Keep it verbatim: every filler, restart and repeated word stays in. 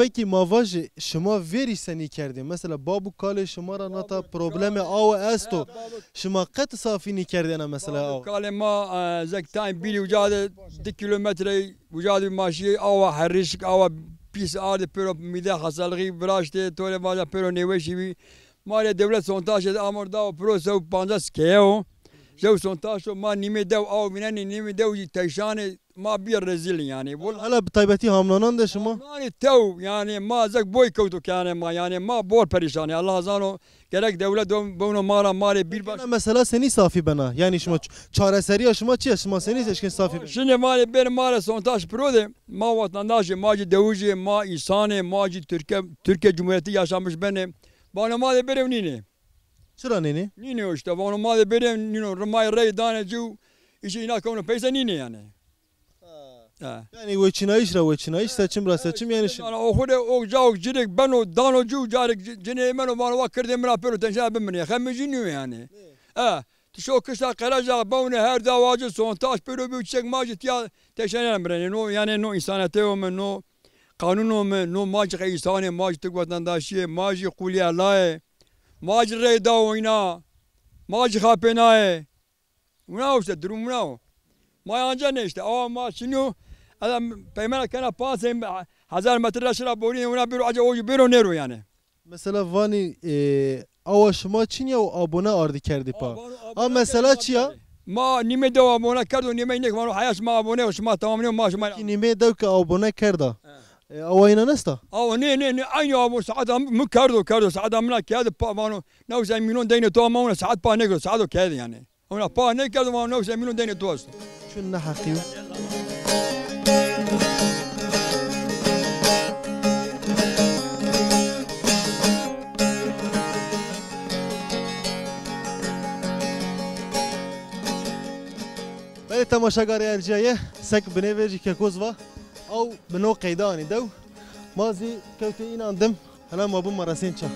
pekî ma vajê şima verî senî kerdê? Mesela bab û kalê şima ra nata problemê awe esto. Şima qet safî nîkerdêne mesela awe? Kalê ma, e, zek tayên bîlî uca de di kîlometre uca de ma şîyê awa herişik, awa pîs ardê pêro mîde hasalixî viraştê, torê vaja pêro nêweşî bî. Ma rê dewlet sontaj de amor da o piro sew pancas keye o. Jew sontaj o, ma nîmê dew aw vînenê, nîmê dew jî teyşanê, ma bîye rezîl yanî. Wul- Hela bi taybetî hamnanan de şima? Hamnanê tew yanî ma zek boy kewto keyane ma yanî ma bor perîşan ê. Allah zano gerek dewlet do-, bewno ma ra ma rê bîr baş. Mesela senî safî bena? Yanî şima ç-, çareseriya şima çi ya? Şima senî eşkên safî bena? Şimdi ma rê bêrê ma rê sontaj piro de ma vatandaş ê, ma jî dewij ê, ma însan ê, ma jî Tirke-, Tirkiye Cumhuriyeti yaşamış benê. Vano ma de bêrê nînê. Çira nênê? Nînê o işte, vano ma de bêrê nîno, rimayê rey danê ci û îşê îna kewno peyse nînê yanî. Ha. Ha. Yanî weçînayîş ra weçînayîş, seçim ra seçim yanî şi- Yanî o xwu de o ca o cirêk beno dano ci û carêk ci-, cinê meno vano wa kirdê min ra pêro tenşena bimirê. Xemê jî nîyo yanî. Ha. Ti şo kişta Qereca bewne her dawa ci sontaj pêro bî û çiçek ma jî tiya teşenena mirenê. No yanî no însaneteyo mi, no qanûno mi, no ma jî qey însanê, ma jî Tirk wetendaşî yê, ma jî qulî Ella yê. Ma jî rey da oyna. Ma jî xapênayê. Wina o işte, durum wina o. Ma anca ne işte. Awa ma şinyo. Adam peymana kena panc sey hezar metre ra şira borî wina bêro, aca o jî bêro nêro yanî. Mesela vanî, e, awa şima çin ya û abone ardî kerdî pa. Aa, vano abone kerdî. A mesela çi ya? Ma nîmê dew abone kerdo, nîmê nêk vano heya şima abone yo, şima tamam nêyo, ma şima. Ki nîmê dew ke abone kerda. He. E, awa înan esta? Awa nê, nê, nê, aynî awa saeta mi kerdo, kerdo, saeta mina kerdî pa vano, new sey mîlyon deynê to ama ona saet pa nêkirdo, saeto kerdî yanî. Ona pa nêkerdo, vano new sey mîlyon deynê to esto. Çun ne heqî yo. Belê temaşegarê ercîyaye, sek binê vejî kekoz va, aw bi no qeyde anî dew. Ma zî kewtê înan dim, hela ma bû ma resên ça.